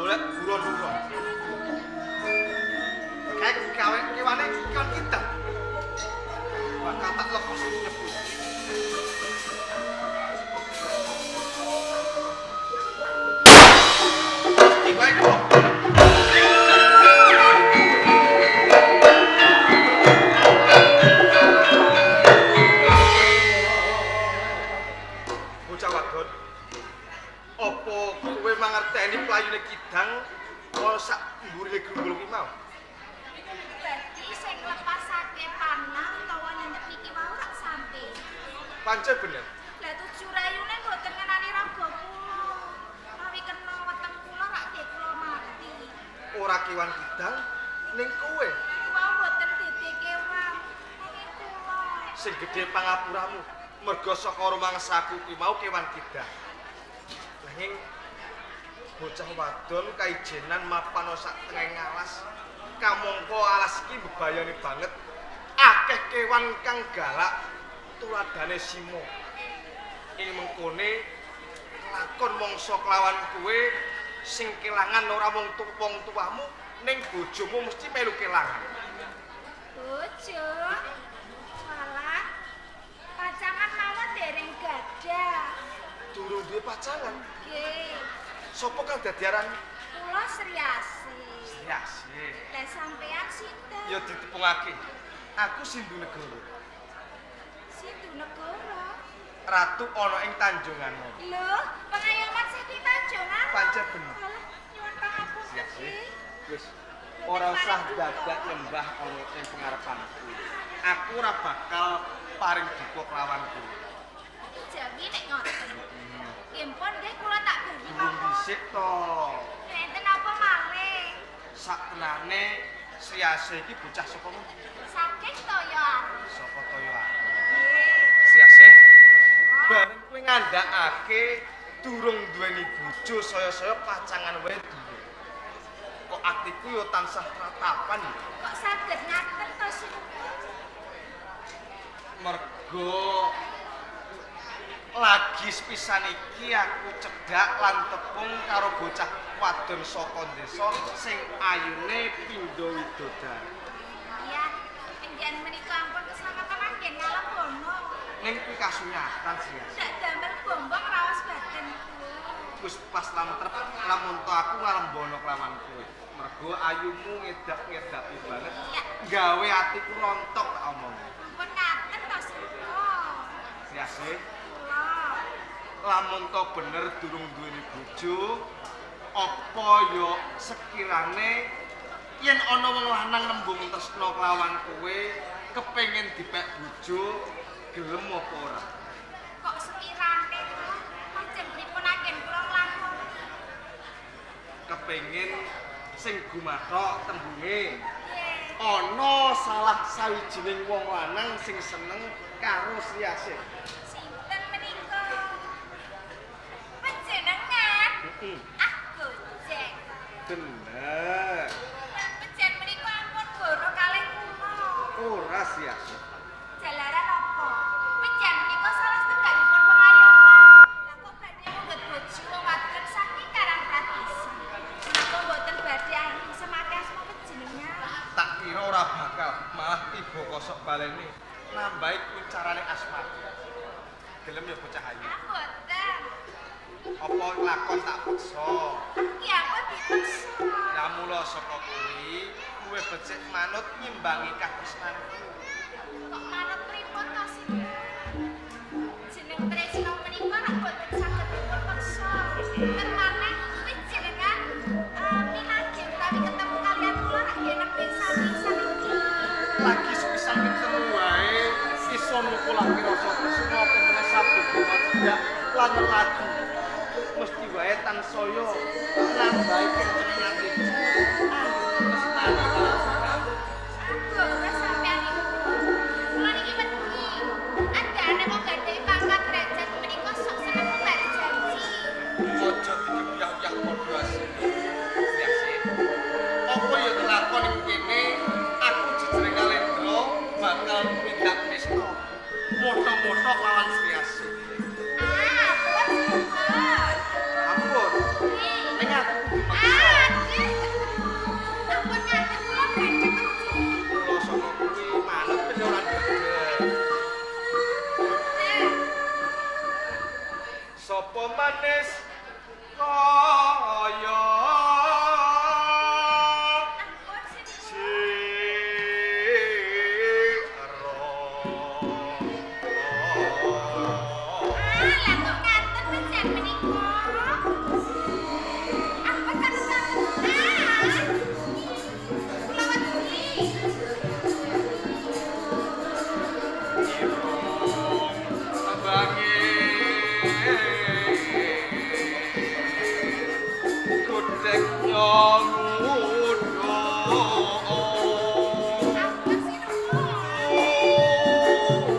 Golek buron-buron. Kayak gawe kewane kewan kita. Bakal tak lepos nyebut. Iku ae kok. Bocah wadon. Apa kowe mangerteni playune kidang ana sak mburine grumbul kuwi mau? Berarti sing nglepasake panah utawa nyentek niki wau rak sampe. Pancen bener. Lah tuju rayune mboten ngenani raga kula. Mawi kena weteng kula rak nggih kula mati. Ora kewan kidang ning kowe Niku wau mboten dede kewan, nanging kula. Sing gedhe pangapuramu merga saka rumangsaku kuwi mau kewan kidang. Nanging bocah wadon kaijenan mapan sak tengahing alas. Kamangka alas iki mbebayani banget. Akeh kewan kang galak tuladhane simo. Ing mengkone lakon mangsa kelawan kowe sing kelangan ora mung wong tuamu ning bojomu mesti melu kelangan. Bojo. Walah. Pacangan mawon dereng gadah. Durung duwe pacangan. Nggih. Sopo kang dadi aran? Kula Sri Asih. Sri Asih. Lah sampean sinten? Ya ditepungake. Aku Sindu Negara. Sindu Negara. Ratu ana ing Tanjunganom. Lho, pengayoman saking Tanjunganom. Pancen bener. Walah, nyuwun pangapunten. Sri Asih. Nggih. Wis ora usah dadak nyembah ana ing pengarepanku. Aku ora bakal paring duka kelawan kowe. Jawi nek ngoten. Nggih pun nggih kula tak beli Durung mawon. dhisik to. Enten apa malih? Sak tenane Sri Asih iki bocah saka mu? Saking Toyo Arum. Saka Toyo Arum. Nggih. Sri Asih, bareng kowe ngandhakake durung duweni bojo saya-saya pacangan wae duwe. Kok atiku ya tansah tratapan ya. Kok saged ngaten to sinuwun? Mergo lagi sepisan iki aku cedhak lan tepung karo bocah wadon saka desa sing ayune pindha widodari. Iya, enggen menika ampun keselamatan anggen ngalembono. Ning kuwi kasunyatan Sri Asih. Ndak damel bombong raos badan kula. Wis pas lamun lamun to aku ngalembono kelawan kowe. Mergo ayumu ngedak-ngedapi banget. Iya. Gawe atiku rontok tak omong. Ampun ngaten to sinuwun. Sri Asih, Kula. lamun to bener durung duweni bojo, apa ya sekirane yen ana wong lanang nembung tresna kelawan kowe, kepengin dipek bojo, gelem apa ora? Kok sekirane kula lajeng pripun anggen kula nglakoni? Kepengin sing gumathok tembunge. Nggih. Ana salah sawijining wong lanang sing seneng karo Sri Asih. Sinten menika? Panjenengan? Heeh. Ah, gojek. Bener. Pejen menika ampun goro kalih kula. Ora Sri Asih. Jalaran apa? Pejen menika salah setunggalipun pengayoman. Lah kok badhe munggut bojo wong wadon saking Karangpratisa. Menika mboten badhe angin semake asma panjenengan. Tak kira ora bakal, malah tiba kosok balene nambahi kuncarane asmaku. Gelem ya bocah ayu. Ah, mboten. Apa lakon tak peksa? Ki aku dipeksa. Lah mula saka kuwi luwih becik manut nyimbangi katresnanku. Kok manut pripun to sinten? Jeneng tresna menika rak boten saged dipun peksa. Termaneh panjenengan pinanggih utawi ketemu kalian kula rak nggih nembe sami saniki. Lagi sepisan ketemu wae iso nukulake rasa tresna apa meneh saben dina cedhak lan leladu. Mesti wae tansaya nambahi kenceng atiku. Tresnane karo Aku sampean iku. Kula niki wedi. Andane wong gadhahi pangkat derajat menika sok seneng ngumbar janji. Aja dikebyah-byah padha asine. Sri Asih. Apa ya kelakon ing kene aku jejere kalendra bakal tumindak nista. Motho-motho lawan Sri Asih. Ah, pun. Ampun. Nggih. Ning aku kudu meksa. Sapa manis kaya Ampun sinuwun. sira. Ah, lah kok ngaten wejan menika? Ampun saten-saten. Ah. Kula wedi. Abange godhek nyongudho. Ampun sinuwun. Ah.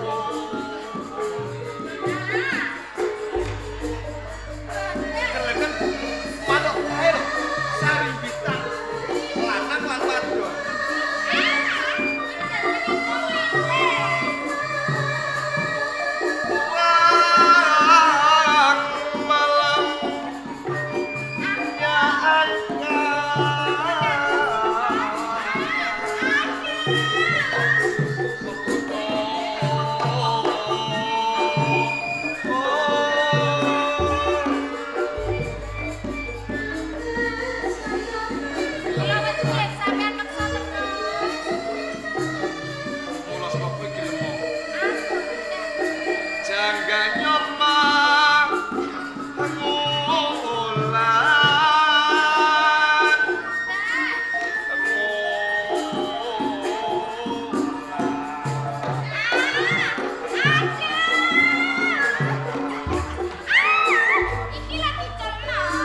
Boten. Keleken manuk kae lho, sarimbitan lanang lan wadon. Ah, wejan menika mlete. Wang malam Kula wedi yen sampean meksa terus. Mula saka kuwi gelem. Ah, boten. Jangga nyomah ngulan. Iki lagi celok.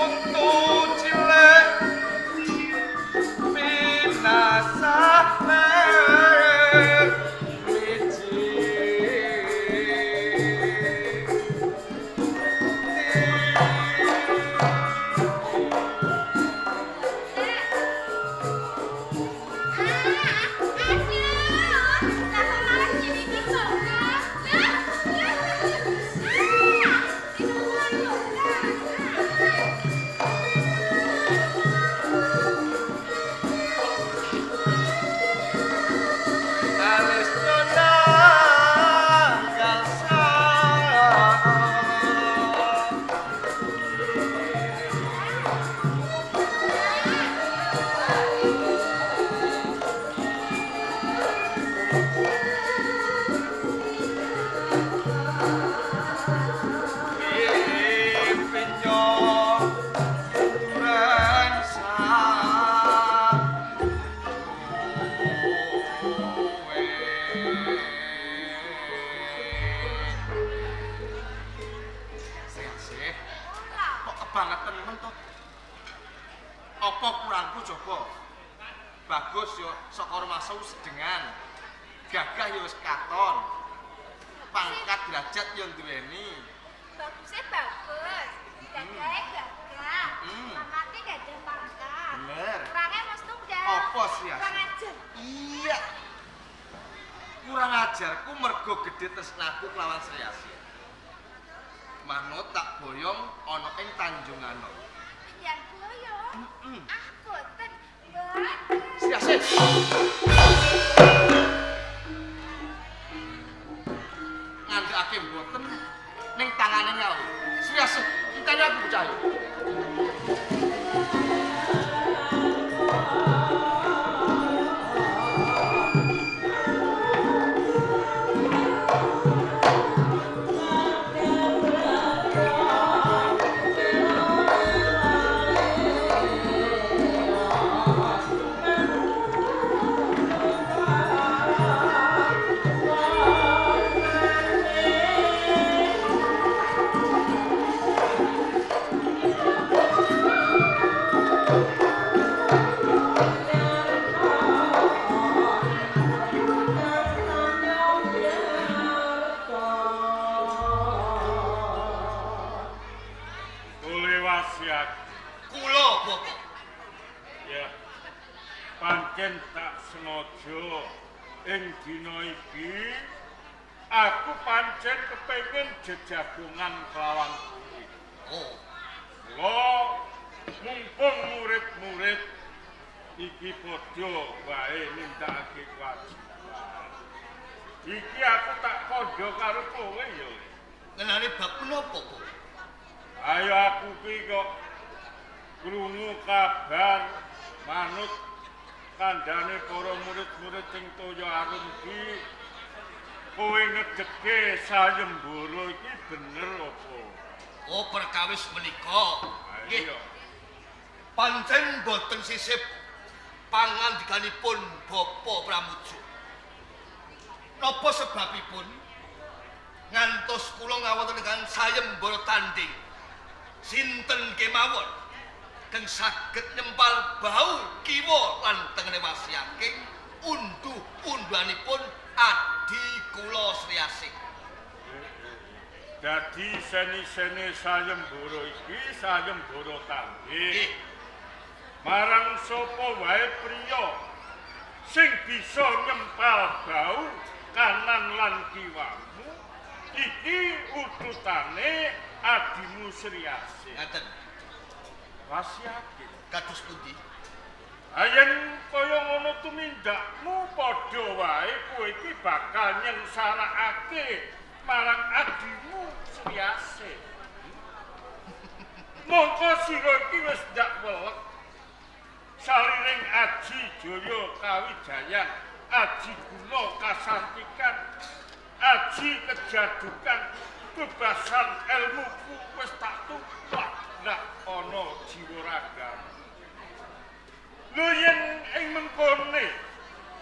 Untu cilik minasane miji. Alis nonang kalsa. Kok kebangetan men to? Apa kurangku coba? Bagus yo saka rumahku sedengan. Gagah yo wis katon. Pangkat derajat yo duweni. Bagusnya bagus, gagahnya gagah, pangkatnya gak ada pangkat. Bener. Kurangnya mas tunggal. Apa sih, As? Kurang ajar. Iya. Kurang ajarku mergo gedhe tresnaku kelawan Sri Asih. Manut tak boyong ana ing Tanjungano. Yang boyong. Heeh. Ah, boten. Boten. Sri Asih. Ngandhakake mboten ning tangane nyawa. Sri Asih, enteni aku bocah iki. Tuli wasiat. Kula, Bapak. Ya. Pancen tak sengaja ing dina iki aku pancen kepengin jejagongan kelawan kowe. Oh, Mula mumpung murid-murid Iki padha wae nindakake kewajiban. Iki aku tak kandha karo kowe ya. Ngenane bab menapa, Pak? Ayo aku ki kok krungu kabar manut kandhane para murid-murid sing toya arum ki kowe ngedeke sayembara iki bener apa? Oh, perkawis menika. Nggih. Pancen boten sisip pangandikanipun Bapak Pramuja. Napa sebabipun ngantos kula ngawontenaken sayembara tanding? Sinten kemawon keng saged nyempal bau kiwa lan tengene wasiaking unduh-unduhanipun adi kula Sri Asih. Dadi seni-seni sayembara iki sayembara tanding. Nggih. Marang sapa wae priya sing bisa nyempal bau kanan lan kiwamu iki ututane adimu Sri Asih. Ngaten. Wasiake. Kados pundi? Yen kaya ngono tumindakmu padha wae kowe iki bakal nyengsarakake marang adimu Sri Asih. Mongko sira iki wis ndak welek saliring aji jaya kawijayan, aji guna kasantikan, aji kejadukan, bebasan ilmuku wis tak tumpak ndak ana jiwa ragamu. Lho yen ing mengkone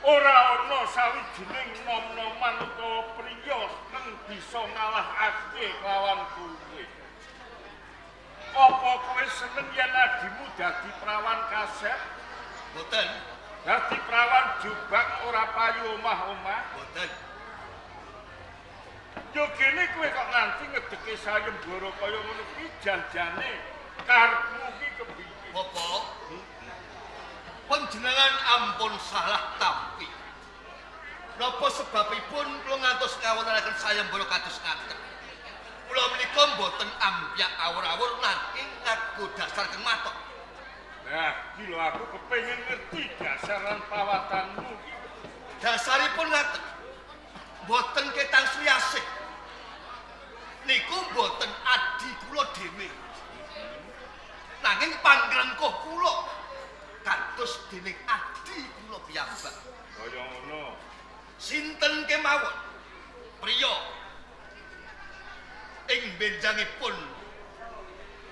ora ana sawijining nom-noman utawa priya kang bisa ngalahake lawan kowe. Apa kowe seneng yen adimu dadi prawan kasep? Boten. Dadi prawan jubak ora payu omah-omah? Boten. Yo kene kowe kok nganti ngedeke sayembara kaya ngono kuwi janjane karepmu ki kepiye? Bapak, panjenengan ampun salah tampi. Napa sebabipun kula ngantos ngawontenaken sayembara kados ngaten? Kula menika mboten ampyak awur-awur nanging nganggo dasar kang matok. Nah, iki lho aku kepengin ngerti dasaran pawatanmu iki. Dasaripun ngaten. Mboten ketang Sri Asih. Niku mboten adi kula dhewe. Nanging pangrengkuh kula kados dening adi kula piyambak. Kaya ngono. Sinten kemawon priya ing benjangipun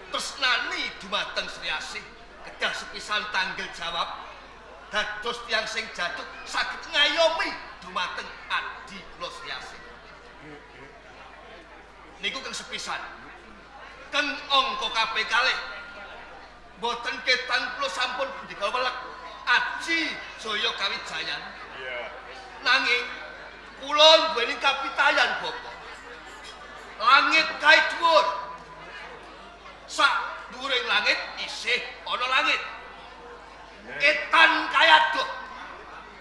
tresnani dumateng Sri Asih kedah sepisan tanggel jawab dados tiyang sing jaduk saged ngayomi dumateng adi kula Sri Asih. Niku keng sepisan. Keng angka kaping kalih mboten ketang kula sampun pendika welek aji jaya kawijayan. Iya. Nanging kula nduweni kapitayan Bapak. Langit kae dhuwur. Sak dhuwuring langit isih ana langit. Etan kae adoh.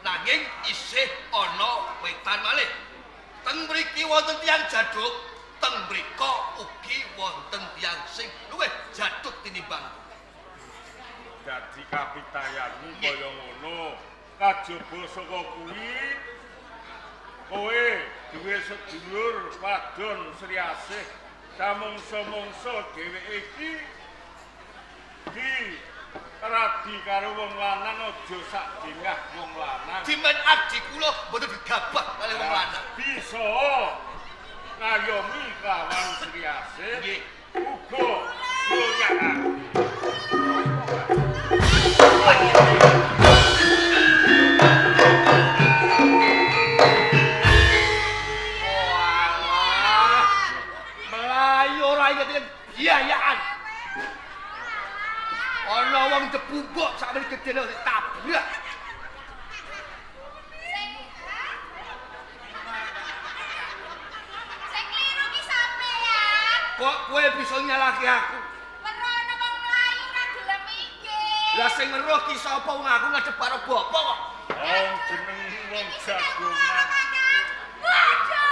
Nanging isih ana wetan malih. Teng mriki wonten tiyang jaduk, teng mriko ugi wonten tiyang sing luwih jaduk tinimbang. Dadi kapitayanmu kaya ngono. Kajaba saka kuwi kowe duwe sedulur wadon Sri Asih. Samangsa-mangsa dheweke iki di rabi karo wong lanang aja sak dengah wong lanang. Dimen adi kula mboten digabah kalih wong lanang. Bisa ngayomi kawan Sri Asih. Nggih. Uga mulyakake. Walah. Melayu ora inget biayaan. Ana wong debubuk sakmene gedene ditabrak. Sing kliru ki sampean. Kok kowe bisa nyalahke aku? Werono wong mlayu ora gelem mikir. Lah sing weruh ki sapa wong aku ngadep karo bapak kok. Wong jeneng wong jagongan. Waduh.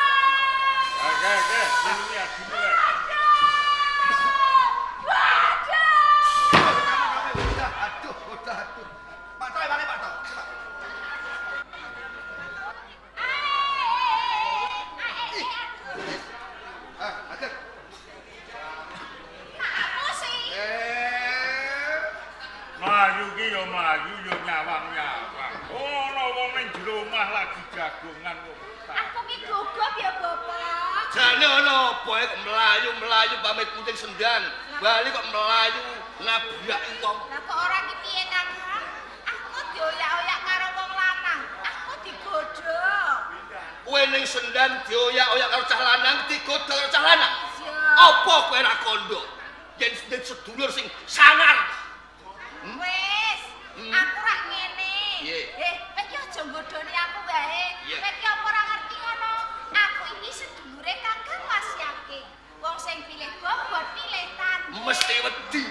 Oke, oke, ini adine lek. Waduh. Aduh, udah aduh. Pak Toy, balik. mlayu ya nyawang-nyawang. Ono wong ning jero omah lagi jagongan kok. Aku ki gugup ya, Bapak. Jane ana apa kok mlayu-mlayu pamit kucing sendang. Bali kok mlayu nabraki wong. Lah kok ora ki piye, Kakang? Aku dioyak-oyak karo wong lanang. Aku digodho. Kowe ning sendang dioyak-oyak karo cah lanang, digodho karo cah lanang. Iya. Apa kowe ora kandha? Yen sedulur sing sangar. Wis, aku rak ngene. Piye? Kowe ki aja nggodhoni aku wae. Iya. Kowe ki apa ora ngerti ngono? Aku iki sedulure Kakang Mas Yakin. Wong sing pilih bobot pilih tanding. Mesti wedi.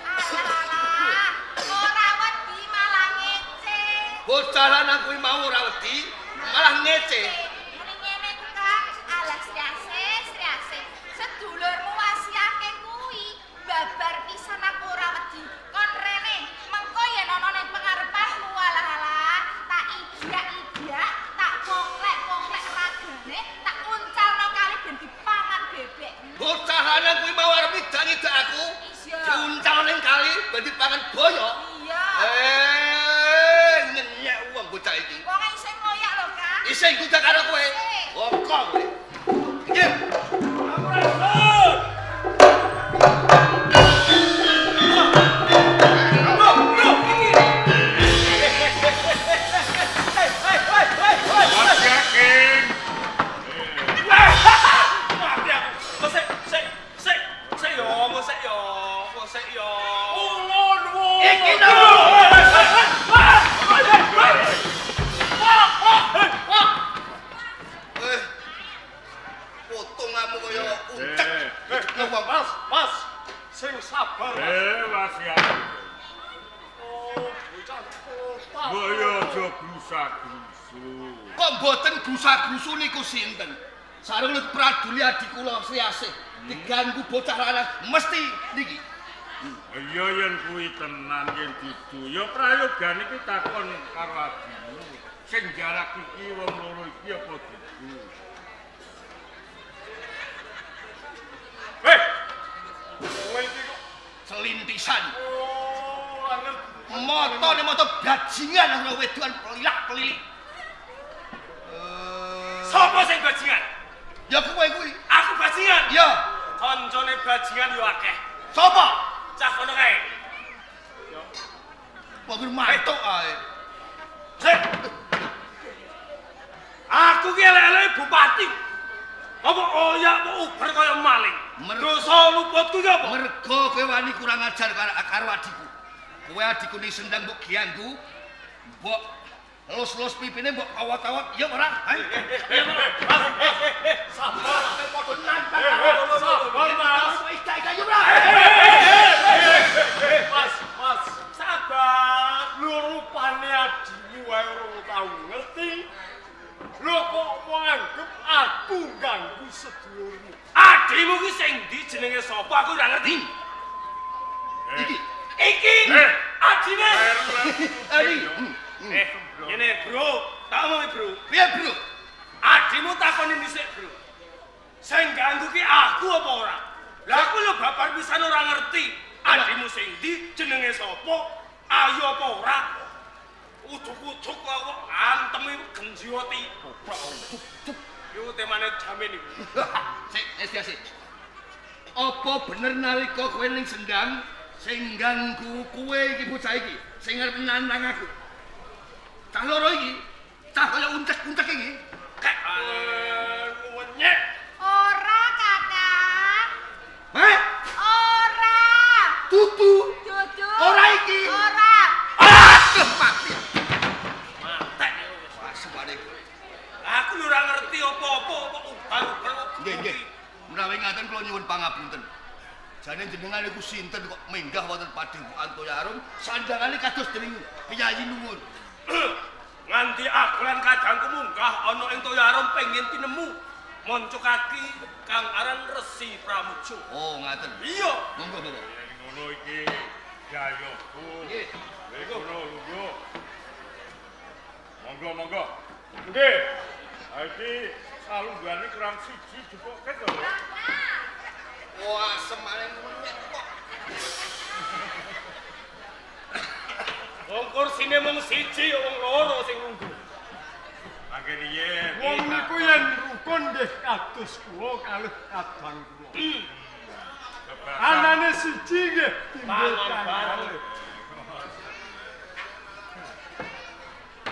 Alah, ora wedi malah ngece. Bocah lanang kuwi mau ora wedi, malah ngece. Muni ngene ku, Kang. Alah sriase, sriase. Sedulurmu Wasiake kuwi babar pisan aku ora wedi. Kon rene, mengko yen ana ning pengarepanmu alah alah, tak idiak-idiak, tak poklek-poklek ragane, tak uncalno kali ben dipangan bebek. Bocah lanang kuwi mau arep ngidak-ngidak aku. Iya. Diuncal ning kali ben dipangan boyo. Iya. Ngenyek wong bocah iki. Wong isih ngoyak lho, Kang. Isih nggudak karo kowe. Isih. Wongko kowe. Nggih. Mas Yakin. Mati aku. Kok sik sik sik sik yo, kok sik yo, kok sik yo. Ngono. Iki lho. Eh. Potonganmu kaya ucek. Wong Mas, Mas. Sing sabar, Mas. Mas Yakin. Oh, bocah kota. Mbok yo aja grusa-grusu. Kok mboten grusa-grusu niku sinten? Sareng lut praduli adi kula Sri Asih diganggu bocah lanang mesti niki. Iya yen kuwi tenan yen dudu. Ya prayogane iki takon karo adimu. Sing jarak iki wong loro iki apa dudu? Hei. Kowe iki kok Selintisan. oh, ora ngerti. Motone moto bajingan ana wedoan pelilak-pelilik. Sopo sing bajingan? Ya kowe kuwi. Aku bajingan. Ya, Koncone bajingan yo akeh. sapa? Cah kono kae. Wong kuwi matuk ae. Sik. Aku ki elek-eleke bupati. Apa oyak kok uber kaya maling? Dosa luputku ki apa? Mergo kowe wani kurang ajar karo adikku. Kowe adikku ning sendang mbok ganggu, mbok los-los pipine mbok awat-awat, ya ora? Ayo. Sabar. Padha nantang. Sabar, Mas. Ika-ika ya ora? Mas, Mas, sabar. Lu rupane adimu wae ora tau ngerti. Lu kok mau anggap aku ganggu sedulurmu? Adimu ki sing ndi jenenge sapa aku ora ngerti. Iki. Iki adine. Ari. Ngene, Bro. Tak omongi, Bro. Piye, Bro? Adimu takoni dhisik, Bro. Sing ganggu ki aku apa ora? Lah aku lho babar pisan ora ngerti. Adimu sing ndi, jenenge sapa, ayu apa ora? Ujuk-ujuk kok antem iku genjiwati. Iku temane jamin iku. Sik, wis sik. Apa bener nalika kowe ning sendang sing ganggu kowe iki bocah iki, sing arep nantang aku? Cah loro iki, cah kaya uncek-uncek iki. Kek Wenyek. Ora, Kakang. Heh, Ora. dudu. Dudu. Ora iki. Ora. Aduh, mati. Matek ya wis. Wah, suwane. Aku lho ora ngerti apa-apa kok ubar-ubar kok. Nggih, nggih. Menawi ngaten kula nyuwun pangapunten. Jane jenengan niku sinten kok minggah wonten Padepokan Toyarum, sandangane kados dening piyayi nuwun. Nganti aku lan kadangku munggah ana ing Toyarum pengin tinemu manca kaki kang aran Resi Pramuja. Oh, ngaten. Iya. Monggo, Bapak. Yen ngono iki jayoku. Nggih. Kowe ngono lungguh. Monggo, monggo. Nggih. Ha iki salunggane kurang siji jupuke to. Wah, semane menyek kok. Wong kursine mung siji ya wong loro sing lungguh. Mangke riyen. Wong niku yen rukun nggih kados kula kalih kadang kula. Anane siji nggih timbul Pangan bareng.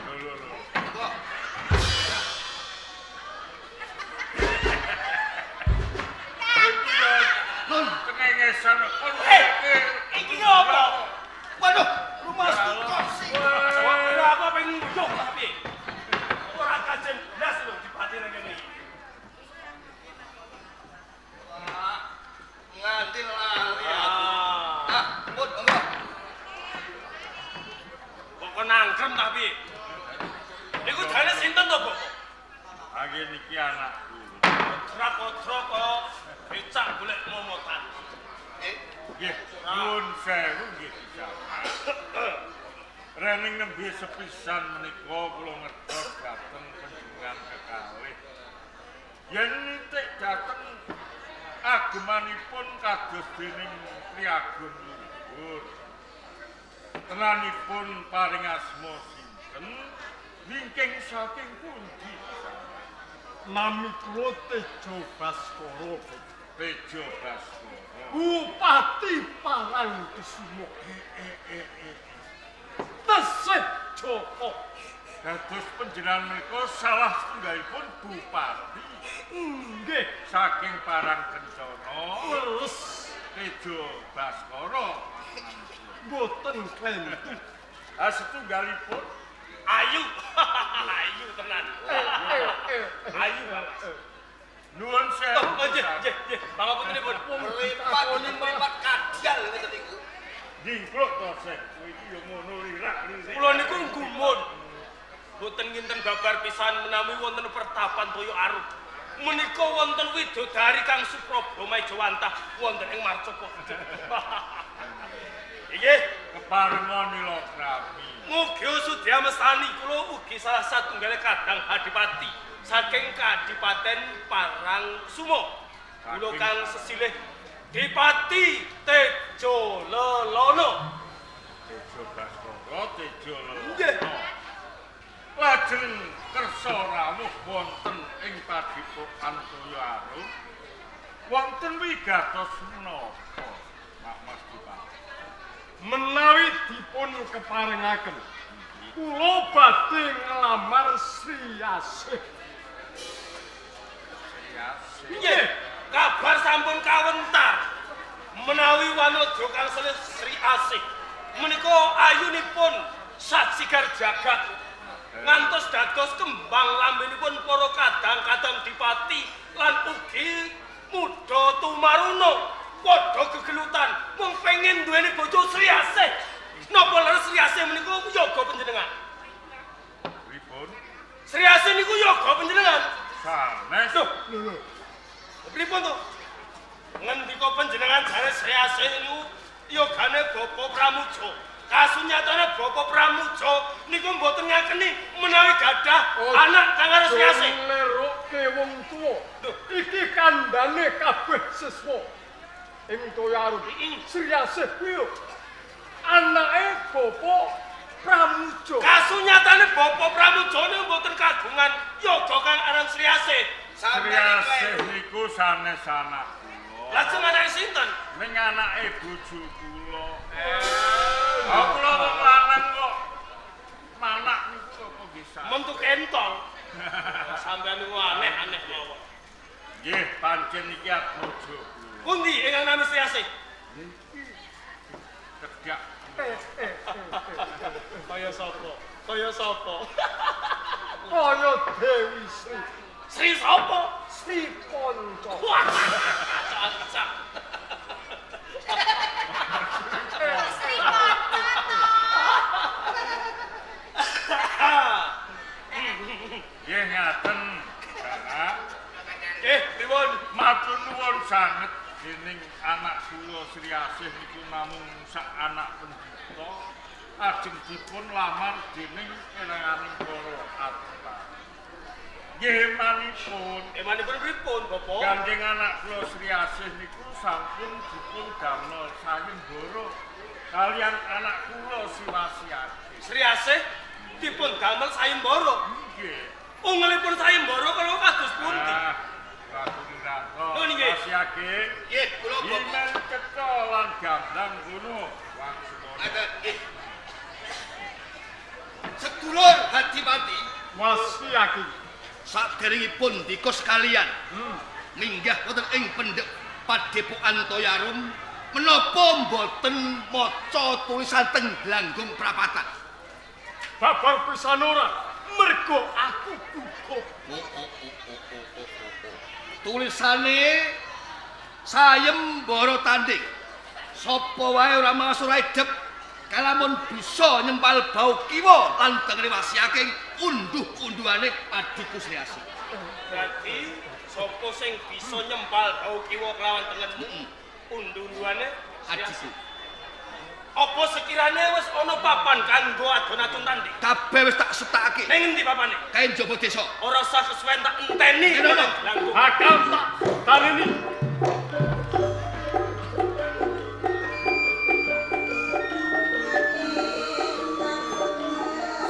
Lho lho lho. Nun, Cengengesan kon Eh, iki ngopo? waduh, rumah kursi. Ora aku pengen nguyuh ta piye? Ora kajen blas lho dipati nang kene iki. Wah, nganti lali aku. Ah, Ah, pun monggo. kok kon nangkrem ta piye? Niku jane sinten to, Bapak? Mangke niki anakku. Kodrak-kodrok kaya becak golek momotan. Eh, Nggih, nyuwun sewu nggih disapa. Rening nembe sepisan menika kula ngertos dhateng panjenengan kekalih. Yen nitik dhateng agemanipun kados dening Priagung luhur. Tenanipun paring asma sinten? Wingking saking pundi? Nami kula Tejo Baskara. Tejo Baskara. Bupati Parangkusumo. Tesih Joko. Dados panjenengan menika salah setunggalipun bupati Nggih, saking Parangkencana leres Tejo Baskara. mboten klentu. Ah setunggalipun Ayu. Ayu tenan. Ayu, Bapak. nuwun sewu. Oh, nggih, nggih, nggih. Pangapuntenipun. mripat mripat kadal ngoten niku. Dingkluk to seh. Kowe iki ya ngono lirak-lirik. Kula niku gumun. Boten nginten babar pisan menawi wonten pertapan Toyo Arum. Menika wonten widodari kang supraba majawantah wonten ing Marcapada. Inggih, Keparenga nilokrami. mugi sudya mestani kula ugi salah satunggale kadang Adipati saking Kadipaten Parangsumo. Kula kang sesilih Dipati Tejo Lelono. Tejo Baskara, Tejo Lelono. Nggih. Lajeng kersa rawuh wonten ing padhepokan Toyo Arum. Wonten wigatos menapa, Mak Mas Dipati? Menawi dipun keparengaken, kula badhe nglamar Sri Asih. Sri Asih. Nggih, kabar sampun kawentar. Menawi wanodya kang selih Sri Asih menika ayunipun sajigar jagat ngantos dados kembang lambenipun para kadang-kadang dipati lan ugi muda tumaruna padha gegelutan mung pengin duweni bojo Sri Asih. Napa leres Sri Asih menika yoga panjenengan? Pripun? Sri Asih niku yoga panjenengan. Sanes. Loh, pripun to? Ngendika panjenengan jare Sri Asih niku yogane Bapak Pramuja. Kasunyatane Bapak Pramuja niku mboten ngakeni menawi gadah anak kang aran Sri Asih. Lerokke wong tuwa. Iki kandhane kabeh siswa ing Toyo Arum. Sri Asih kuwi anake Bapak Pramuja. Kasunyatane Bapak Pramuja niku mboten kagungan yoga kang aran Sri Asih. Sri Asih niku sanes anak kula. Lajeng anake sinten? Ning anake bojo kula. Ah kula wong lanang kok manak niku apa nggih sak. Mentu kentol. Sampeyan niku aneh-aneh mawon. Nggih, pancen iki bojo kula. Pundi ingkang nami Sri Asih? Cedhak. Kaya sapa? Kaya sapa? Kaya Dewi Sri. Sri sapa? Sri Ponco. Wah, cocok. Sri Ponco to. Nggih ngaten, Bapak. Nggih, pripun? Matur nuwun sanget dening anak kula Sri Asih niku namung sak anak pendhita ajeng dipun lamar dening eranganing para adipati. Nggih manipun Emanipun pripun, Bapak? gandeng anak kula Sri Asih niku sampun dipun damel sayembara kalian anak kula Siwasiake. Sri Asih dipun damel sayembara. Nggih. Ungelipun sayembara kala kados pundi? Ah, Ratu Wiranto. Nuwun nggih. Wasiake. Nggih, kula Bapak. Imen cetha lan gamblang ngono. Wangsumana. Ngaten nggih. Sedulur Hadipati Wasiake. saderengipun dika sekalian minggah wonten ing pendhek Padepokan Toyarum menapa mboten maca tulisan teng Glanggung Prapatan. Babar pisan ora. Mergo aku gugup. Oh, oh, oh, oh, oh, oh, oh, oh. Tulisane sayembara tanding. Sapa wae ora mawas ora idep kalamun bisa nyempal bau kiwa lan tengene wasiake unduh-unduhane adhiku Sri Asih. Dadi sapa sing bisa nyempal bau kiwa kelawan tengenmu? Undu-unduhane Sri Adhiku. Asih. Apa sekirane wis ana papan kanggo adon-adon tanding? Kabeh wis tak setakake. Ning endi papane? Kae njaba desa. Ora usah kesuwen tak enteni. Ngono. Glanggung. Bakal tak taleni.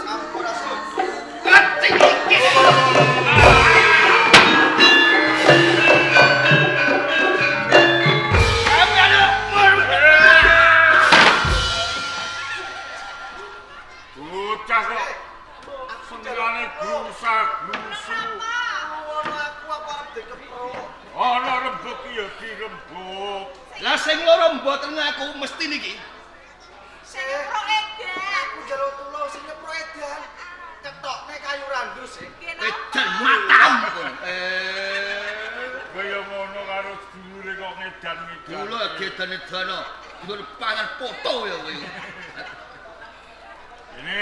Sampurasun. Ati iki. Bocah kok senengane grusa-grusu. Ono aku apa arep dikeprok? Ana rembug ya dirembug. Lah sing loro mboten ngaku mesti niki. Sing nyeprok edan. Aku njaluk tulung sing nyeprok edan. Ketokne kayu randus e. Nggih napa? Edan matam kono. Kaya ngono karo sedulure kok ngedan-ngedan. Kula gedan-edana, dulur pangan foto ya kowe. Ini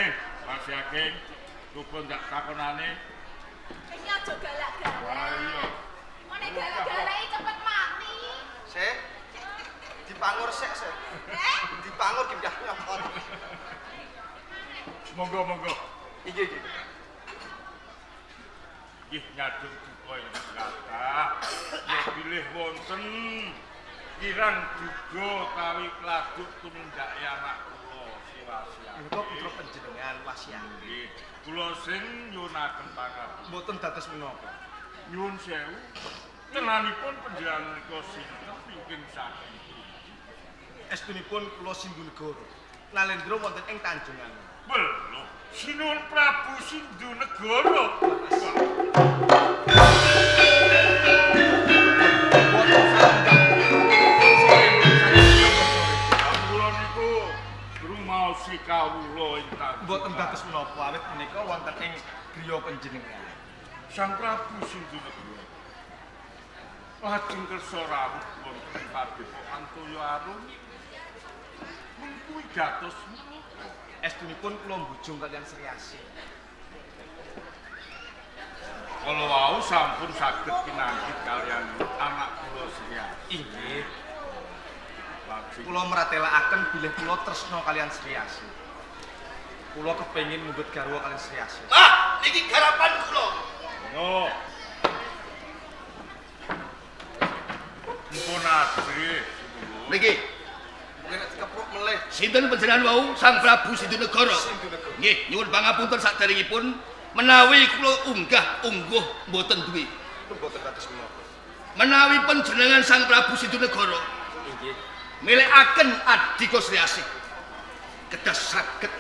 Mas Yakin, coba ndak takonane. Iki aja galak-galak. Wah iya. Nek galak-galaki cepet mati. Sik. Dipangur sik, sik. Eh? Dipangur gendah nyokot. Monggo monggo. Iki iki. Nggih nyadong duka ingkang kathah. Ya bilih wonten kirang duga utawi kladuk tumindake anak kula Siwasya. Menika putra panjenengan Wasiah. Nggih, kula sing nyuwunaken pangapunten. Mboten dados menapa. Nyuwun sewu. Tenanipun panjenengan menika sinten ingkang saking pundi? Estunipun kula Sindhu Negara. Nalendra wonten ing Tanjungan. Belum. Sinuwun Prabu Sindhu Negara. Mboten salah. Kula niku rumaosi kawula ing Tanjung. Mboten dados menapa awit menika wonten ing griya panjenengan. Sang Prabu Sindhu Negara. Lajeng kersa rawuh wonten ing padepokan Toya Arum. Mengku dados menapa? Estunipun kula mbujung kaliyan Sri Asih. Kala wau sampun saged pinanggih kaliyan anak kula Sri Asih. Inggih, Lajeng kula mratelakaken bilih kula tresna kaliyan Sri Asih. Kula kepengin mundhut garwa kaliyan Sri Asih. Ah, niki garapan kula. Ngono. Mumpun ajrih. Niki Mungkin nek dikepruk melih sinten panjenengan wau Sang Prabu Sindhu Negara. Sindhu Negara. Nggih, nyuwun pangapunten saderengipun menawi kula unggah ungguh mboten duwe. Mboten dados menapa. Menawi panjenengan Sang Prabu Sindhu Negara Inggih. milekaken adika Sri Asih kedah saged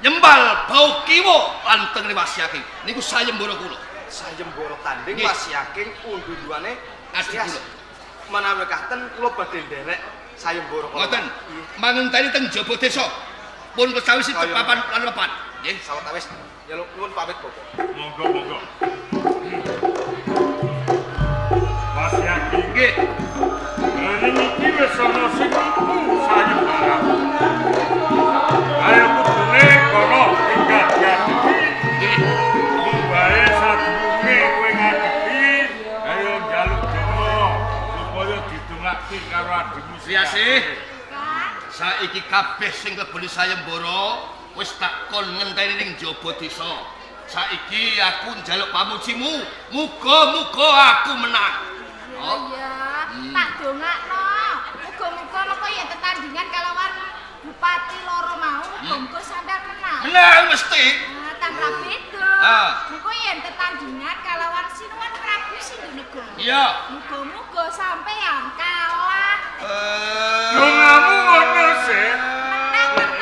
nyembal bau kiwa lan tengene wasiake niku sayembara kula. Sayembara tanding Nggih. wasiaking unduh-unduhane Adi Sri Asih. kula. Menawi katen kula badhe nderek sayembara kula. Ngoten, Nggih. mangenteni teng jaba desa. Pun kesawisi Kaya- papan lan papan. Nggih. Sawetawis njaluk nuwun pamit Bapak. Monggo monggo. Mas Yaki, Nggih. rene iki wis ana sing nipu sayembara. Ayo kudune kono tinggal diadepi. Nggih. Mung wae sadurunge kowe ngadepi, ayo njaluk donga supaya didongake karo adhimu Sri Asih. Kang, Saiki kabeh sing kleboni sayembara wis tak kon ngenteni ning jaba desa. Saiki aku njaluk pamujimu, muga-muga aku menang. iya Oh. iya, tak dongakno. Muga-muga mengko yen tetandingan kalawan bupati loro mau, muga-muga sampean menang. Menang mesti. Ah, tambah beda. Ah. Mengko yen tetandingan kalawan Sinuwun Prabu Sindhunegara. Iya. Muga-muga sampeyan kalah. Dongamu ngono sih. Menang, menang.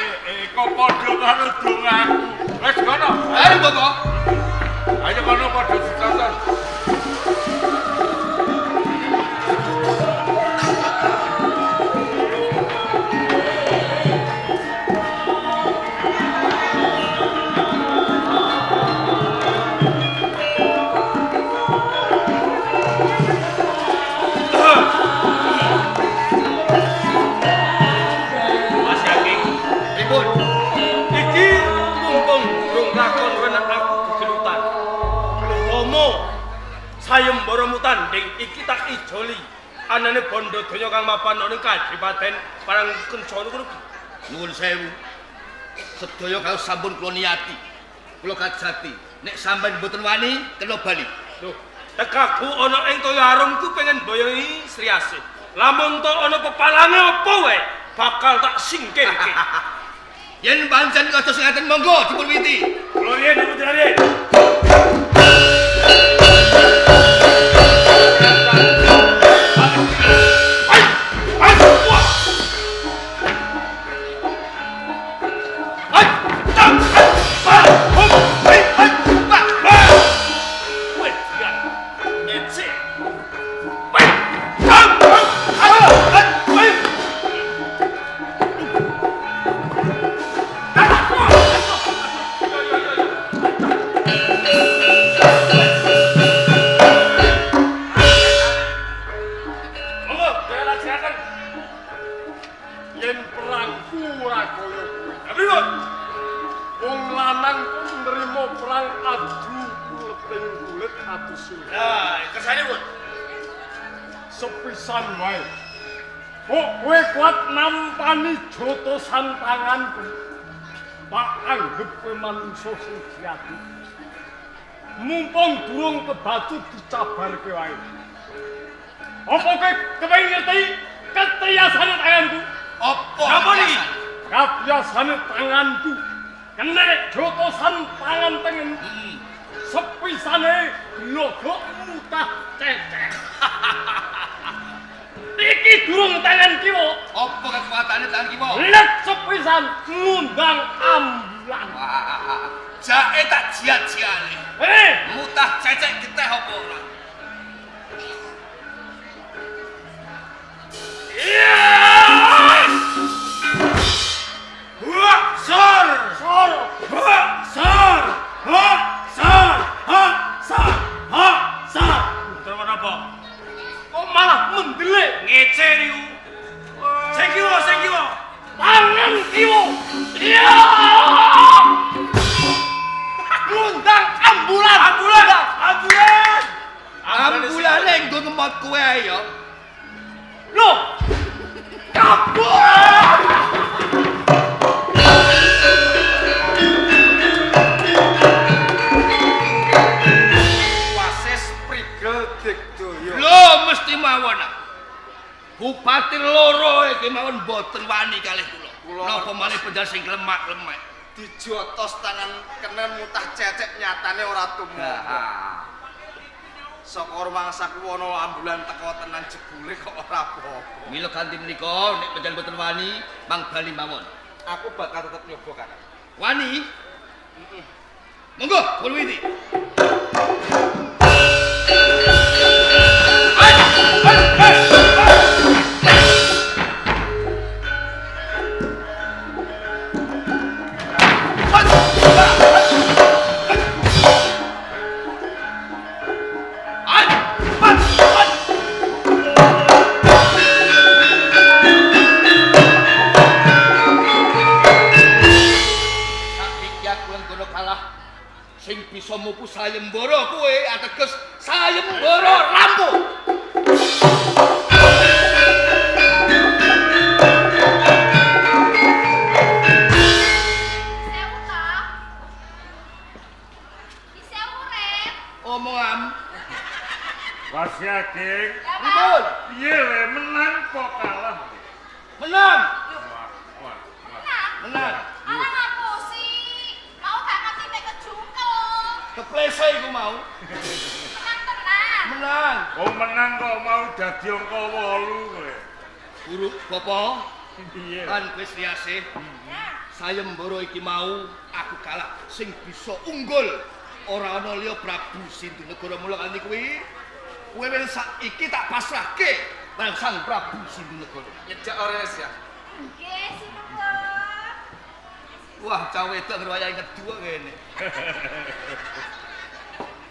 Kok padha karo dongaku. Wis kono. Ayo Bapak. Ayo kono padha ditonton. Mas Yaking, Pripun? iki mumpung durung lakon wenak aku gegelutan. Umpama sayembara tanding iki tak ijoli. Anane bondo donya kang mapan ana ing kadipaten Parang Kencana kono ki. Nuwun sewu. Sedaya kalau sampun kula niati. Kula kajati. Nek sampean mboten wani, kena bali. Loh, tekaku ana ing toya arumku pengen boyongi Sri Asih. Lamun to ana pepalange apa wae, bakal tak singkirke. Yen pancen kados ngaten monggo dipun witi. Kula riyen putra riyen. Monggo, kaya laksanakan. Yen perangku ora kaya kuwi. Pripun? Wong lanang kok nrimo perang adu kuleting kulit adu sulit. Lah, kersane pun. Sepisan wae. Kok kowe kuat nampani jotosan tanganku? Tak anggep kowe manungsa sing jati. Mumpung durung kebacut dicabarke wae. Apa kowe kepengin ngerti ketriasane tanganku? Apa? Napa niki? Kabiasane tanganku kena jotosan tangan tengen. Sepisane glogok mutah cecek. Iki durung tangan kiwa. Apa kekuatane tangan kiwa? Let sepisan ngundang ambulan. Wah, jake tak jiat-jiale. Eh, Mutah cecek geteh apa ora? Wah, sor. sor. Wah, sor. Wah, sor. Wah, sor. Wah, sor. Terus apa? Kok malah mendelik Ngece niku. Sing kiwa, sing kiwa. tangan kiwa. Iya. Ngundang ambulan. Ambulan, ambulan. Ambulane nggo ngemot kowe ae ya. Loh. Kabur. Wasis prigel digdaya. Lho mesti mawon. ah. Bupati loro iki mawon mboten wani kalih kula. Kula Napa malih penjal sing lemak-lemek. Dijotos tangan kenen mutah cecek nyatane ora tumeka. Saka rumangsaku ana ambulan teko tenan jebule kok ora apa-apa. Mila ganti menika nek penjal mboten wani, mang bali mawon. Aku bakal tetep nyoba, Kakang. Wani? Monggo, kula witi. Saiki aku nggono kalah sing bisa mupu sayembara kowe ateges sayembara rampung. Sewu to. Isih urip. Omongan Wasyaking, Ya, Pak. pripun? piye le menang kok kalah? Menang. Wah, wah, wah. Menang. Menang. Alah ngapusi. Keplese iku mau. Menang tenan. Menang. Oh menang kok mau dadi angka 8 kowe. Guru Bapak Piye? lan kowe Sri Asih. Ya. Sayembara iki mau aku kalah sing bisa unggul. Ora ana liya Prabu Sindunegara mula kali kuwi. Kowe wis saiki tak pasrahke marang Sang Prabu Sindunegara. Nyejak ora wis ya. Nggih, sinuwun. Wah, cah wedok ngrwayahi ngedu kok ngene.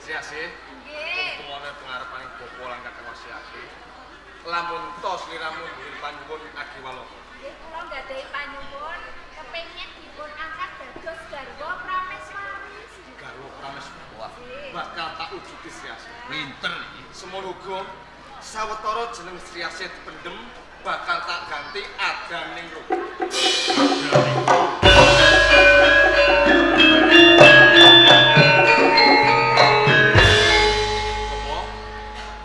Sri Asih. Nggih. Tuwane pengarepane bapa lan kakang wasiate. Lamun to sliramu duwe panyuwun agi walaka. Nggih, kula nggadahi panyuwun kepengin dipun angkat dados garwa prameswari. Garwa prameswari. Wah, Bakal tak wujudi Sri Asih. pinter iki. Semono uga sawetara jeneng Sri Asih dipendhem bakal tak ganti Adaning Rum. Bapak,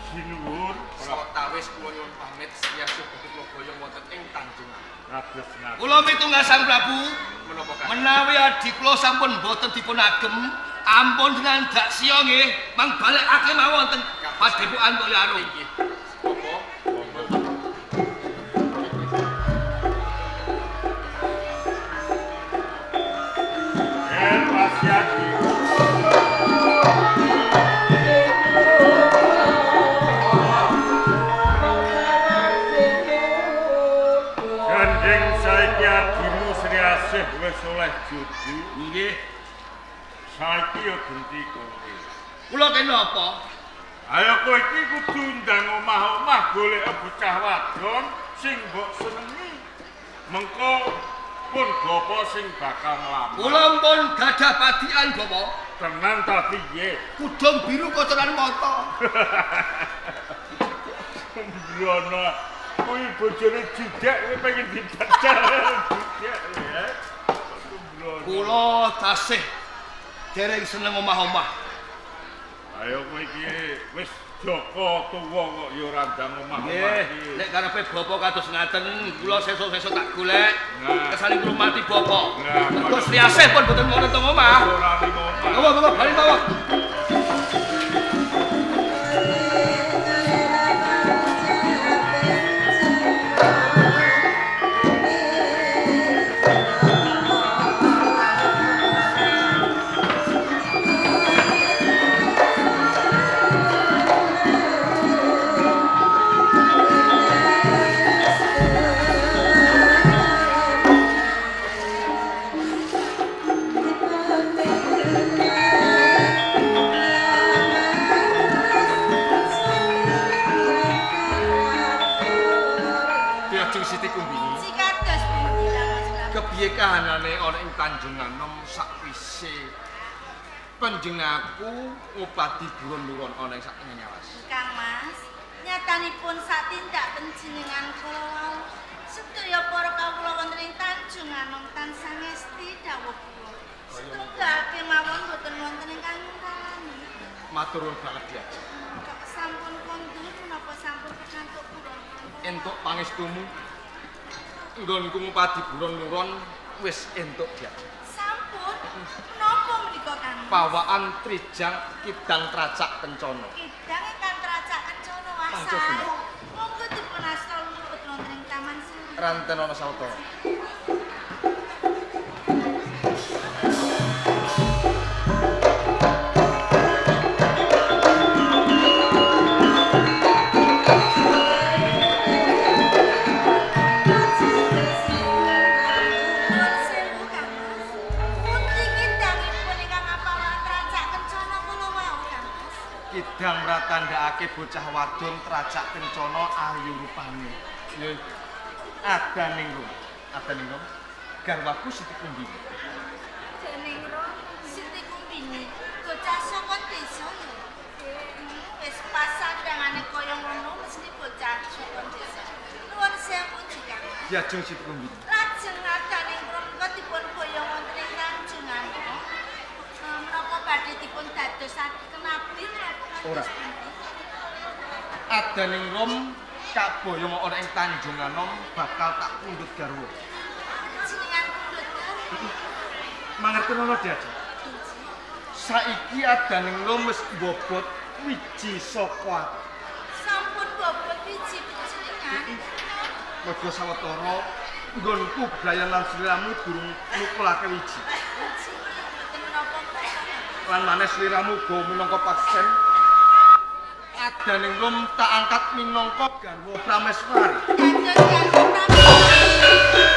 Sinuwun sawetawis kula nyuwun pamit Sri Asih badhe kula boyong wonten ing Tanjung Anom. Raden Senat. Kula mitunggal Sang Prabu, Menapa Kang? menawi adi kula sampun boten dipun agem, ampun dinandak siya nggih, mang balekake mawon teng Padepokan Mulyarum. Inggih. Bapak, Eh, Mas Yadi. Gandeng saiki adimu Sri Asih wis oleh juju. Nggih. Saiki ya genti kowe. Kula kena apa? Ayo kowe iki kudu ndang omah-omah golek bocah wadon sing mbok senengi. Mengko pun bapa sing bakal nglamar. Kula pun gadah padian, Bapak. Tenan ta piye? Kudung biru kocoran mata. Sembrono. Kuwi bojone judek kowe pengen dibedal judek ya. Sembrono. Kula tasih dereng seneng omah-omah. Ayo kowe iki wis Joko tuwa kok ya ora ndang omah-omah Nggih, iki. nek karepe bapak kados ngaten, kula sesuk-sesuk tak golek. Nah. Kesane ngrumati bapak. Nah, Mergo Sri Asih pun boten wonten teng omah. Ora ning omah. Monggo, monggo, bali mawon. Diajeng Siti Kumbini. Cikados pundi ta Mas Prabu? Kepiye kahanane ana ing Tanjung Anom sakwise panjenenganku ngupadi buron-buron ana ing sak tengahing alas. Kang Mas, nyatanipun satindak panjenengan kula wau sedaya para kawula wonten ing Tanjung Anom tansah ngesti dawuh kula. Setunggal kemawon boten wonten ingkang ngurani. Matur nuwun banget Diajeng. Kok sampun kondur menapa sampun pikantuk kula? Entuk pangestumu nggonku ngupadi buron-buron wis entuk Diajeng. Sampun menapa menika Kang? Mas? Pawaan trijang kidang tracak kencana. Kidang ingkang tracak kencana Pancen wasae. bener. Monggo dipun asta lumebet wonten ing Taman Sari. Ranten ana sawetara. Nuwun sewu Kang Mas. Pundi kidangipun ingkang apawaan tracak kencana kula wau Kang Mas? Kidang mratandhakake bocah wadon tracak kencana ayu rupane. Ya adaning rum. Adaning rum. Garwaku Siti Kumbini. Dening Rum Siti Kumbini, bocah saka desa ya. Wis pas sandangane kaya ngono mesti bocah saka desa. Nuwun sewu Kang Mas. Diajeng Siti Kumbini. Lajeng adaning Rum menika dipun boyong wonten ing Tanjung Anom. Menapa badhe dipun dadosaken abdi menapa kados Ora. pundi? Adaning rum kaboyong ana ing Tanjung Anom bakal tak pundhut garwa. Jenengan pundhut garwa. Mangertenono Diajeng. Saiki adaning lom wis mbobot wiji saka aku. Sampun bobot wiji panjenengan. Mergo sawetara nggonku blayan lan sliramu durung nukulake wiji. Wiji mboten menapa-menapa. Lan maneh sliramu uga minangka paksen. Adaning lom tak angkat minangka garwa Prameswari. Dados garwa Prameswari.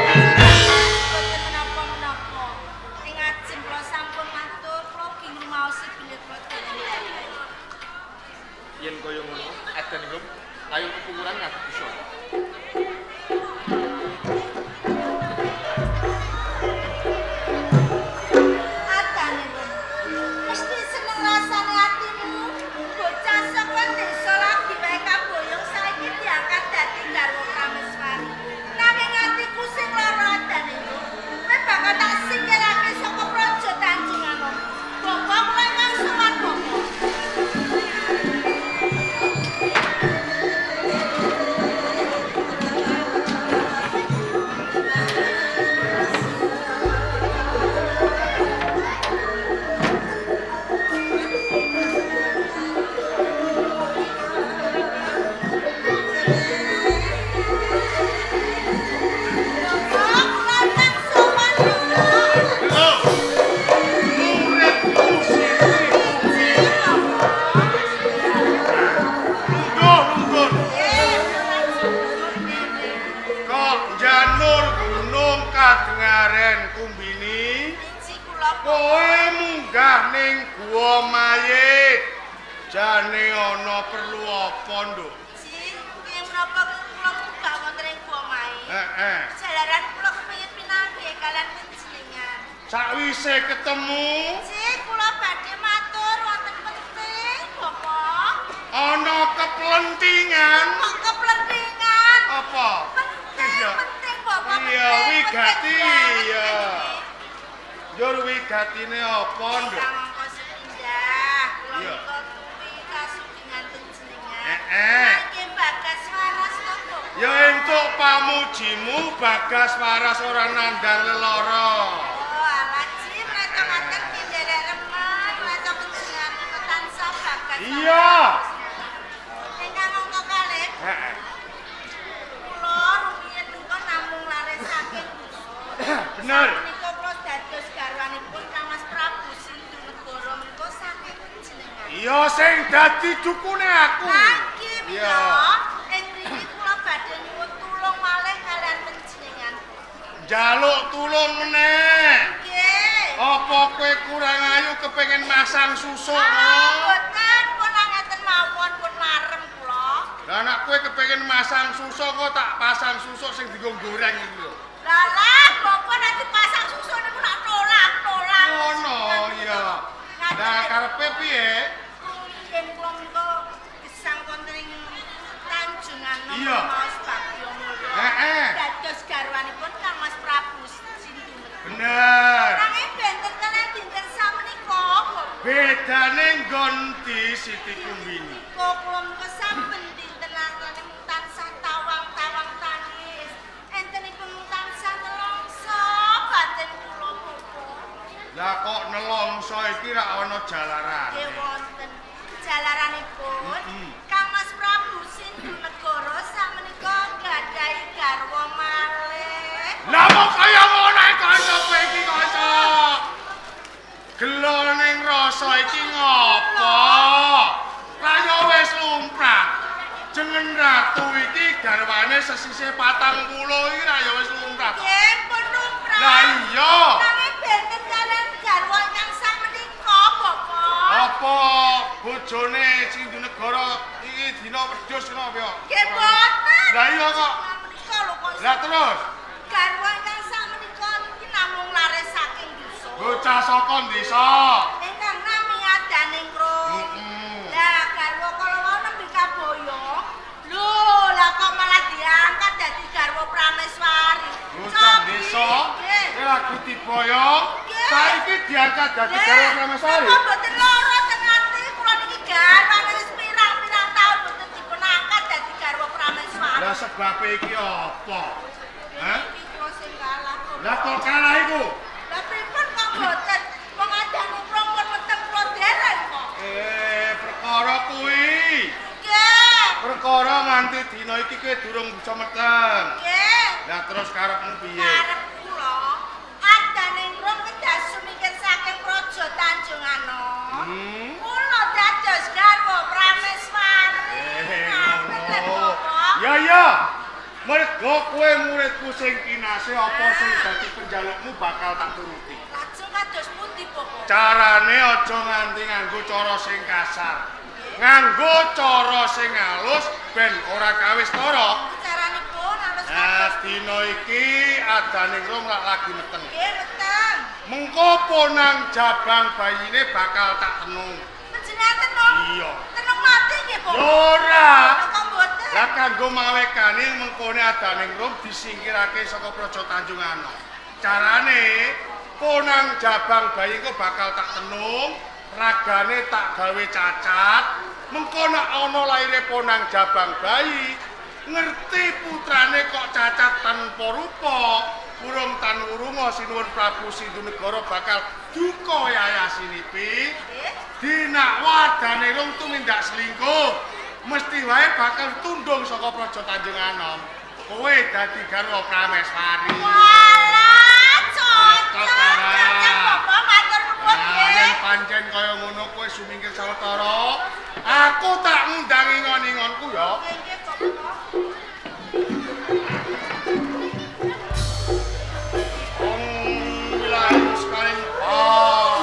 Mboten menapa-menapa. Ing ajeng kula sampun matur, kula ugi ngrumaosi bilih kula dereng leren. Yen kaya ngono, adaning lom ayo kepukuran ngadeg bisa. Adane lho. Mesti seneng rasane atimu. Bocah saka desa lagi wae kaboyong saiki diangkat dadi garwa Prameswari. Nanging atiku sing lara adane lho. Kowe bakal tak singkirake saka praja Tanjung Anom. Bapak kula ingkang sowan Bapak. Bapak kula ingkang sowan Bapak. Muridku Siti Injih, Bapak. Lungguh, lungguh. Eh, kula syukur nderek. Kok njanur gunung kadengaren kumbini? Injih kula Bapak. Kowe munggah ning gua mayit. Jane ana perlu apa, Nduk? Injih, kenging menapa kula munggah wonten ing gua mayit? Heeh. Jalaran kula kepengin pinanggih kalian panjenengan. Sakwise ketemu Injih, kula badhe matur wonten penting, Bapak. ana keplentingan Kok keplentingan? apa? Penting, Iya. penting, Bapak. Iya, penting, wigati, penting banget iya. niki. Njur wigatine apa, Nduk? Ingkang angka sepindah, kula Iya. menika tuwi kasugengan panjenengan. Heeh. Mangke Bagas waras to, Bapak. Ya entuk pamujimu Bagas waras ora nandang lelara. Oh, alah Ji, menawa ngaten ki nderek remen, menawa panjenengan menika tansah Bagas waras. Iya. Ingkang angka kalih, Heeh. kula rumiyin menika namung lare saking dusun. Bener. Menika kula dados garwanipun Kang Mas Prabu Sindunegara menika saking panjenengan. Iya sing dadi dukune aku. Lagi Iya. menika ing mriki kula badhe nyuwun tulung malih kalian panjenengan. Njaluk tulung meneh. Nggih. Apa kowe kurang ayu kepengin masang susuk? Ah, boten pun ngaten mawon pun marem kula. Lah nek kowe kepengin masang susuk kok tak pasang susuk sing dienggo goreng iku lho. Lah lah, bapak nek dipasang susuk niku nak tolak-tolak. Ngono iya. Lah karepe piye? Rumiyin kula menika gesang wonten ing Tanjung Anom Iya. Mas Bagyo Mulya. Heeh. Dados garwanipun Kang Mas Prabu Sindunegara. Bener. Nanging benten kalian dinten samenika, Bapak. Bedane nggon ndi Siti Kumbini? Menika kula menika saben dinten lantane mung tansah tawang-tawang tangis. Entenipun mung tansah nelongso batin kula Bapak. Lah kok nelongso iki ra ana jalarane. Nggih wonten jalaranipun Kang Mas Prabu Sindunegara samenika gadhahi garwa malih. Lah kok kaya ngono iki kanca kowe iki kanca. Gelo ning rasa iki ngopo? Lah ya wis lumrah. Jeneng ratu iki garwane sesisih 40 iki ra ya wis lumrah. Nggih pun lumrah. Lah iya. Nanging benten kalian garwa ingkang samenika, Bapak. Apa bojone Sindunegara iki dina wedhus ngono apa ya? Nggih boten. Lah iya kok. Menika lho kok. Lah terus garwa ingkang samenika niki namung lare saking dusun. bocah saka desa. Ingkang nami adaning krum. Heeh. Lah garwa kala wau nembe kaboyong. Lho, lah kok malah diangkat dadi garwa Prameswari. Bocah Cobi. desa Nggih. kowe lagi diboyong, Nggih. saiki diangkat dadi garwa Prameswari. Napa mboten lara teng ati kula niki garwane wis pirang-pirang taun mboten dipun angkat dadi garwa Prameswari. Lah sebabe iki apa? Hah? Iki kula sing kalah kok. Lah kok kalah iku? Lah pripun kok mboten? Wong adaningrum pun meteng kula dereng kok. Perkara kuwi. Nggih. Perkara nganti dina iki kowe durung bisa meteng. Nggih. Lah terus karepmu piye? Karep kula adaningrum kedah sumingkir saking Praja Tanjung Anom. Kula dados garwa Prameswari. Ngaten lho, Bapak. Ya ya. Mergo kowe muridku sing kinasih apa sing dadi penjalukmu bakal tak turuti. Lajeng kados pundi, Bapak? Carane aja nganti nganggo cara sing kasar. Nganggo cara sing halus ben ora kawistara. Caranipun halus Nah, kados dina iki adaningrum lak lagi meteng. nggih meteng. Mengko ponang jabang bayine bakal tak tenung. Panjenengan tenung. Iya. Tenung mati nggih, Bapak. Ya ora. Kok mboten? Lah kanggo mawekane mengkone adaningrum disingkirake saka Praja Tanjung Anom. Carane ponang jabang bayi engko bakal tak tenung, ragane tak gawe cacat. Mengko nek ana laire ponang jabang bayi, ngerti putrane kok cacat tanpa rupa, urung tan urunga sinuwun Prabu Sindhunegara bakal duka yayasinipi. Nggih. Dinakwa adaningrum tumindak selingkuh, mesti wae bakal tundung saka Praja Tanjung Anom. Kowe dadi garwa Prameswari. Walah, cocok. Cocok, ora? Cocok, Bapak matur nuwun Nah, nggih. yen pancen kaya ngono kowe sumingkir sawetara, aku tak ngundang ingon-ingonku ya. Nggih, nggih, Bapak. Wong wilayah sekali. Ah,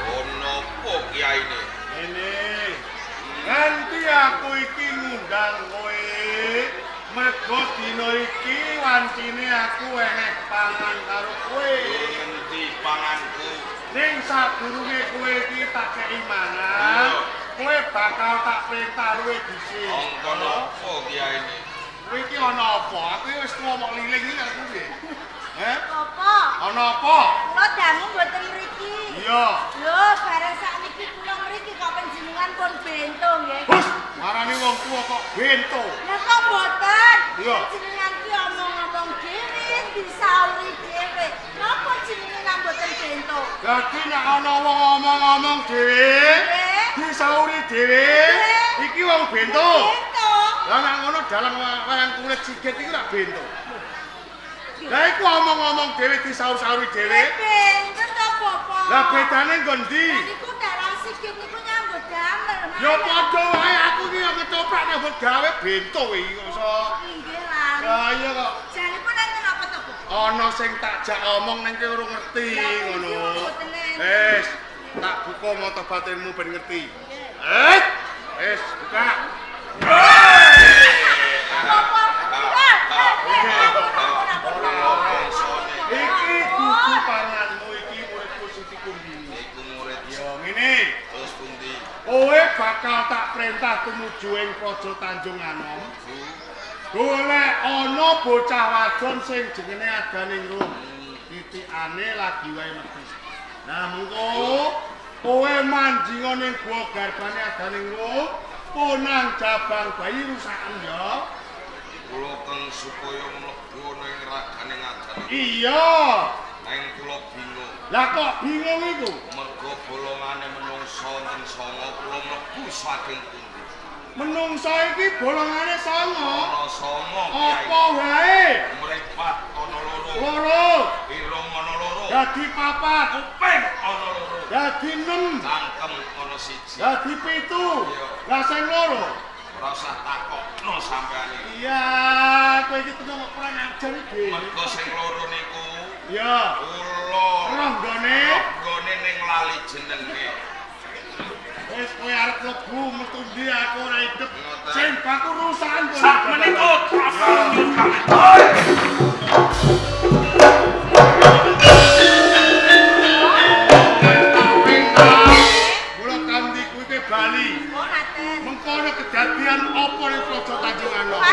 Ono apa kiyaine? Ngene. Nganti aku iki ngundang kowe, mergo dina iki wancine aku enek pangan karo kowe. Ngendi panganku? Ning sadurunge kowe iki tak kei mangan, kowe bakal tak perintah luwih dhisik. Angkon apa kiyaine? Kowe iki ana apa? Aku wis tuwa mok liling iki aku piye? Heh? Bapak, Ana apa? kula dangu mboten mriki. Iya. Lho, bareng sakniki kula mriki kok panjenengan pun bento nggih. Hus, marani wong tuwa kok bento. Lah kok mboten? Iya. Jenengan ki omong-omong dhewe, disauri dhewe. Napa jenenge nang mboten bento? Dadi nek ana wong omong-omong dhewe, Nggih. disauri dhewe, Nggih. iki wong bento. Bento. Lah nek ngono dalang wayang kulit sigit iku rak bento. Lah iku omong-omong dhewe disaur-sauri dhewe. Bento to, Bapak. Lah bedane nggon ndi? Lah niku dalang sigit niku nyambut damel. Ya padha wae aku iki ya ketoprak nyambut gawe bento iki kok iso. Nggih lah. Lah iya kok Janipun enten apa to, Bapak? ana sing tak jak omong ning kowe ora ngerti Lah, iki ngono. wong boten enten. Wis, tak buka mata batinmu ben ngerti. Eh, wis buka. Bapak. Iki dudu panganmu iki muridku Siti Kumbini. Iku murid Ya ngene, terus pundi? kowe bakal tak perintah tumuju ing Praja Tanjung Anom. Golek ana bocah wadon sing jenenge Adaningrum. Titikane lagi wae metu. Nah, mengko kowe manjinga ning gua garbane Adaningrum, ponang jabang bayi rusaken ya. Kula keng supaya mlebu ana ing ragane ngajane. Iya. Neng kula bingung. Lah kok bingung iku? Mergo bolongane menungsa wonten sanga kula mlebu saking pundi? Menungsa iki bolongane sanga. Ana sanga kiai. Apa wae? Mripat ana loro, Loro, irung ana loro, dadi papat, kuping ana loro, dadi 6, cangkem ana siji. dadi 7. Iya. Lah sing loro? Ora usah takokno sampean iki. Iya, kowe iki tenan kok kurang ajar iki. Mergo sing loro niku Iya. kula Ronggone ronggone ning lali jenenge. wis kowe arep mlebu metu ndi aku ora hidup. Ngoten. Sing baku rusakan kowe. Sak menika Prabu nyuwun pamit. Mula kanthi bali. Oh, ngaten. Mengkono kedadian apa ning Praja Tanjung Anom? Walah,